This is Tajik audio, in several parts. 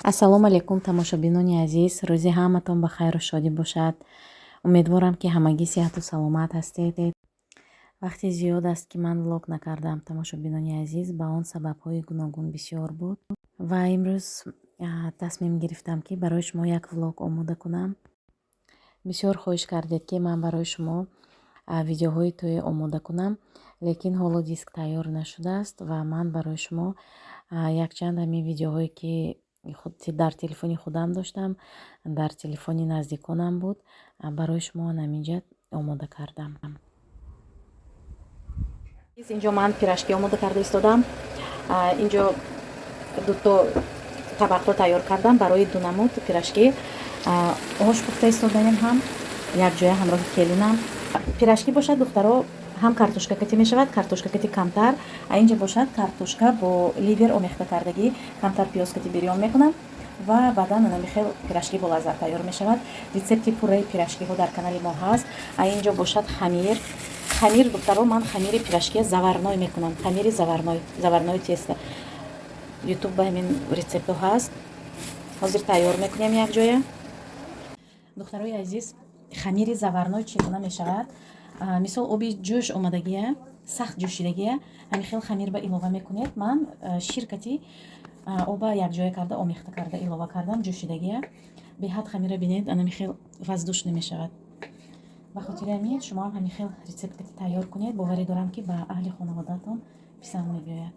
Ассалому алайкум, тамошобинони азиз. Рӯзи ҳаматон ба хайру шодӣ бошад. Умедворам, ки ҳамагӣ сиҳату саломат ҳастед. Вақти зиёд аст, ки ман влог накардам, тамошобинони азиз. Ба он сабабҳои гуногун бисёр буд ва имрӯз тасмим гирифтам, ки барои шумо як влог омода кунам. Бисёр хоҳиш кардед, ки ман барои шумо видеоҳои тӯй омода кунам, лекин ҳоло диск тайёр нашудааст ва ман барои шумо якчанд ҳамин видеоҳое, ки дар телефони худам доштам, дар телефони наздиконам буд, барои шумо ҳаминҷа омода кардам. Инҷо ман пирожки омода карда истодам. Инҷо дуто табақро тайёр кардам барои ду намуд пирожки. Ош пухта истодаем ҳам якҷоя ҳамроҳи келинам. Пирожки бошад, духтаро, ҳам картошка кати мешавад, картошка кати камтар, а инҷа бошад картошка бо ливер омехта кардагӣ, камтар пиёз кати бирён мекунам ва баъдан анами хел пирожки болаззат тайёр мешавад. Рецепти пурраи пирожкиҳо дар канали мо ҳаст. А инҷо бошад хамир. Хамир, духтаро, ман хамири пирожкия заварной мекунам, хамири заварной, заварное тесто. Ютуб ба ҳамин рецептҳо ҳаст. Ҳозир тайёр мекунем якҷоя. Духтарои азиз, хамири заварной чӣ гуна мешавад? Мисол, оби ҷӯш омадагия, сахт ҷӯшидагия, ҳамин хел хамир ба илова мекунед. Ман шир кати оба якҷоя карда, омехта карда илова кардам. Ҷӯшидагия беҳад хамира бинед, анами хел воздушный мешавад. Ба хотири ҳамин шумоам ҳамин хел рецепт кати тайёр кунед. Боварӣ дорам, ки ба аҳли хонаводаатон писанд мебиёяд.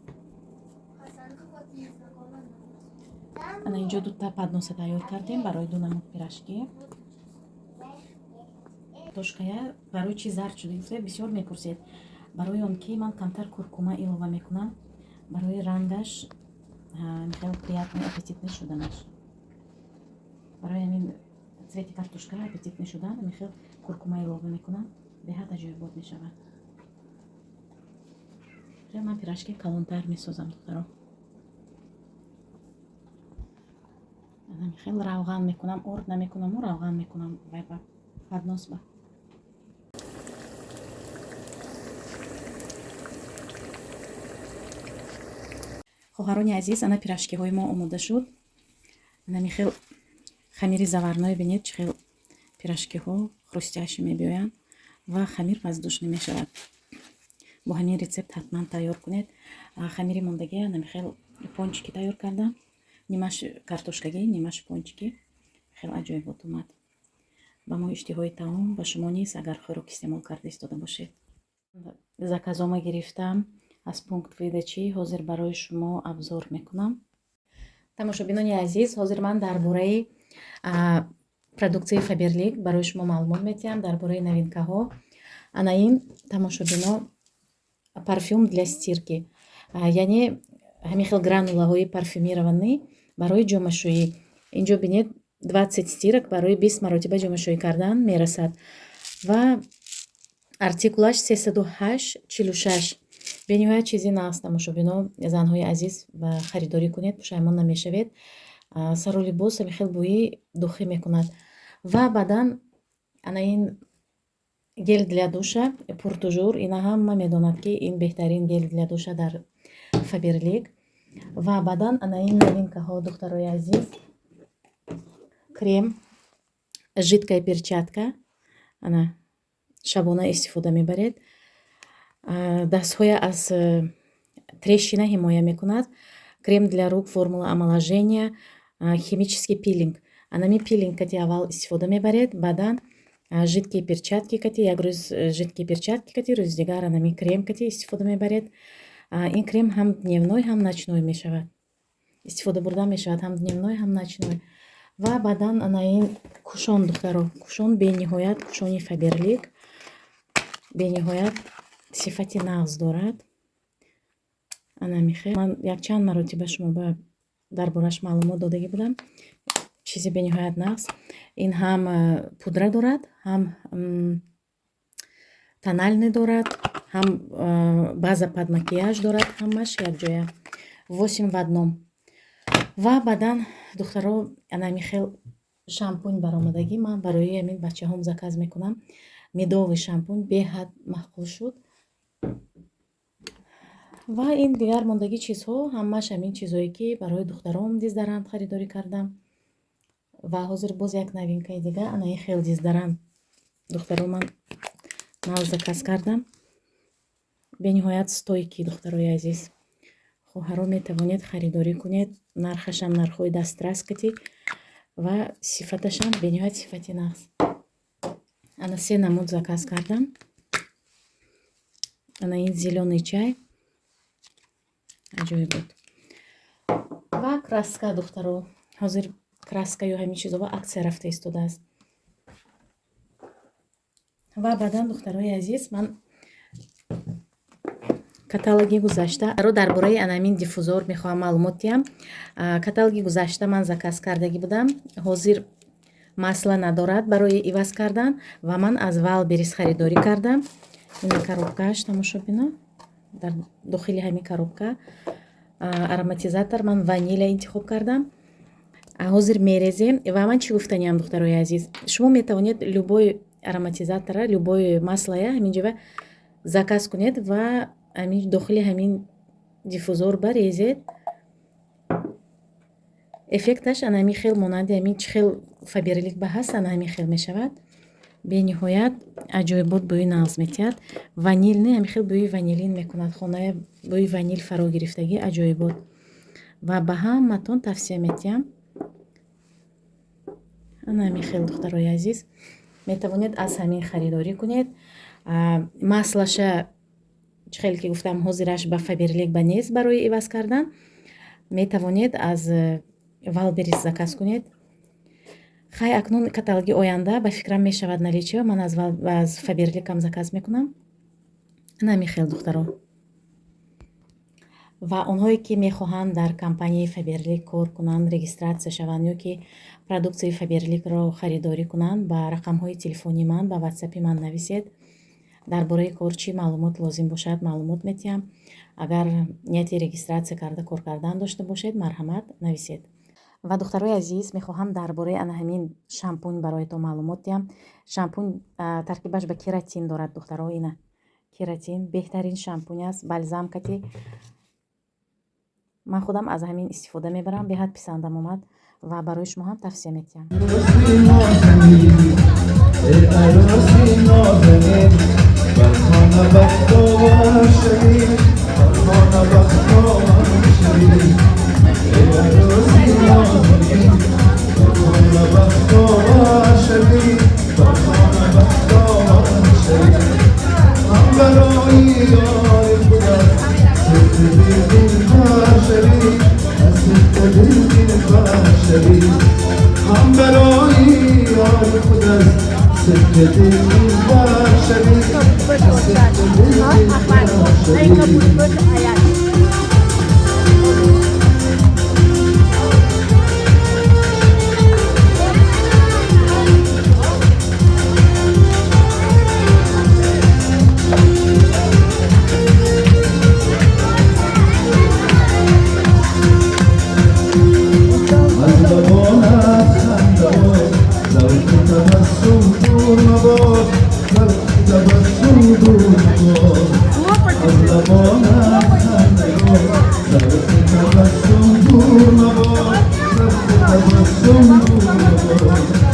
Ана инҷо дута подноса тайёр кардем барои ду намуд пирожки. Картошкая барои чи зард шуда гуфта бисёр мепурсед. Барои он ки ман камтар куркума илова мекунам, барои рангаш хел приятный, аппетитный шуданаш. Барои ҳамин цвети картошка аппетитный шудан ҳамин хел куркума илова мекунам. Беҳад аҷоибот мешавад. Ман пирожки калонтар месозам, духтаро. Хел равған мекунам, орд намекунаму, равған мекунам вай ба поднос ба. Хоҳарони азиз, ана пирожкиҳои мо омода шуд. Анами хел хамири заварной, бинед, чӣ хел пирожкиҳо хрустящий мебиёянд ва хамир воздушный мешавад. Бо ҳамин рецепт ҳатман тайёр кунед. Хамири мондагӣ анами хел пончики тайёр кардам, нимаш картошкагӣ, нимаш пончики. Хел аҷоибот омад. Ба мо иштиҳои таом, ба шумо низ, агар хӯрок истеъмол карда истода бошед. Заказома гирифтам аз пункт выдачи, ҳозир барои шумо обзор мекунам. Тамошобинони азиз, ҳозир ман дар бораи продукцияи Фаберлик барои шумо маълумот медиҳам, дар бораи новинкаҳо. Ана ин, тамошобино, парфюм для стирки, яъне ҳамин хел гранулаҳои парфюмированный барои ҷомашӯӣ. Инҷо бинед, 20 стирок, барои 20 маротиба ҷомашӯӣ кардан мерасад ва артикулаш 308 46. Бениҳоят чизи нағз, тамошобино. Занҳои азиз, ба харидорӣ кунед, пушаймон намешавед. Сару либос ҳамин хел бӯи духӣ мекунад. Ва баъдан ана ин гель для душа Пур Тужур. Ина ҳама медонад, ки ин беҳтарин гель для душа дар Фаберлик. Ва баъдан ана ин новинкаҳо, духтарои азиз: крем, жидкая перчатка. Ана шабона истифода мебаред, дастҳоя аз трещина ҳимоя мекунад. Крем для рук, формула омоложения, химический пилинг. Анами пилинг кати аввал истифода мебаред, баъдан жидкие перчатки кати, як рӯз жидкие перчатки кати, рӯзи дигар анами крем кати истифода мебаред. Ин крем ҳам дневной, ҳам ночной мешавад, истифода бурда мешавад ҳам дневной, ҳам ночной. Ва баъдан ана ин кушон, духтаро, кушон. Бениҳоят кушони Фаберлик бениҳоят сифати нағз дорад. Ана михел ман якчанд маротиба шумо ба дар бораш маълумот додагӣ будам. Чизи бениҳоят нағз. Ин ҳам пудра дорад, ҳам тональный дорад, ҳам база под макияж дорад, ҳамаш якҷоя, восемь в одном. Ва баъдан, духтаро, ана хел шампунь баромадагӣ. Ман барои ҳамин бачаҳом заказ мекунам. Медовый шампунь беҳад маъқул шуд. Ва ин дигар мондагӣ чизҳо ҳамааш ҳамин чизҳое, ки барои духтаром дезодорант харидорӣ кардам. Ва ҳозир боз як новинкаи дига, ана ин хел дезодорант, духтаро, ман нав заказ кардам. Бениҳоят стойкий, духтарои азиз. Хоҳаро, метавонед харидорӣ кунед. Нархашам нархҳои дастрас кати ва сифаташам бениҳоят сифати нағз. Ана се намуд заказ кардам. Ана ин зелёный чай аҷоиб буд. Ва краска, духтаро, ҳозир краска ё ҳамин чизо акция рафта истодааст. Ва баъдан, духтарои азиз, ман каталоги гузашта дар бораи анамин диффузор мехоҳам маълумот диҳам. Каталоги гузашта ман заказ кардагӣ будам. Ҳозир масла надорад барои иваз кардан ва ман аз Вайлдберриз харидорӣ кардам. Ина коробкааш, тамошобино. Дар дохили ҳамин коробка ароматизатор, ман ваниля интихоб кардам. Ҳозир мерезем. Ва ман чӣ гуфтаниам, духтарои азиз? Шумо метавонед любой ароматизатора, любой маслая ҳаминҷава заказ кунед ва ҳамин дохили ҳамин диффузор барезед. Эффекташ ана ҳамин хел, монанди ҳамин чӣ хел Фаберлик ба ҳаст, ана ҳамин хел мешавад. Бениҳоят аҷоибот бӯи нағз метиҳад. Ванилни, ҳамин хел бӯи ванилин мекунад. Хоная бӯи ванил фаро гирифтагӣ, аҷоибот. Ва ба ҳаматон тавсия метиҳам. Ана ҳамин хел, духтарои азиз, метавонед аз ҳамин харидорӣ кунед. Маслаша, чӣ хеле ки гуфтам, ҳозираш ба Фаберлик ба нест барои иваз кардан. Метавонед аз Вайлдберриз заказ кунед. Хай, акнун каталоги оянда ба фикрам мешавад наличие, ман аз Фаберликам заказ мекунам. Ана ҳамин хел, духтаро. Ва онҳое, ки мехоҳанд дар компанияи Фаберлик кор кунанд, регистрация шаванд ё ки продукцияи Фаберликро харидорӣ кунанд, ба рақамҳои телефони ман, ба ватсапи ман нависед. Дар бораи кор чӣ маълумот лозим бошад, маълумот метиҳам. Агар нияти регистрация карда кор кардан дошта бошед, марҳамат, нависед. Ва, духтарои азиз, мехоҳам дар бораи ана ҳамин шампунь бароятон маълумот диҳам. Шампунь таркибаш ба кератин дорад, духтаро. Ина кератин, беҳтарин шампунь аст, бальзам кати. Ман худам аз ҳамин истифода мебарам, беҳад писандам омад ва барои шумо ҳам тавсия метиҳам. Эй ароси нозанин, бар хона бахтовар шавӣ, бар хона бахтовар шавӣ. Эй ароси нозанин, бар хона бахтовар шавӣ, бар хона бахтовар шавӣ. Ҳам барои ёри худат сидқи дил дилбар шавӣ, аз сидқи дил дилбар шавӣ. Ҳам барои ёри худат сидқи дил дилбар шавӣ, аз сидқи дил дилбар шавӣ. Аз лабонат ханда бод, завқи табассум дур мабод, завқи табассум дур мабод. Аз лабонат ханда бод, завқи табассум дур мабод, завқи табассум дур мабод.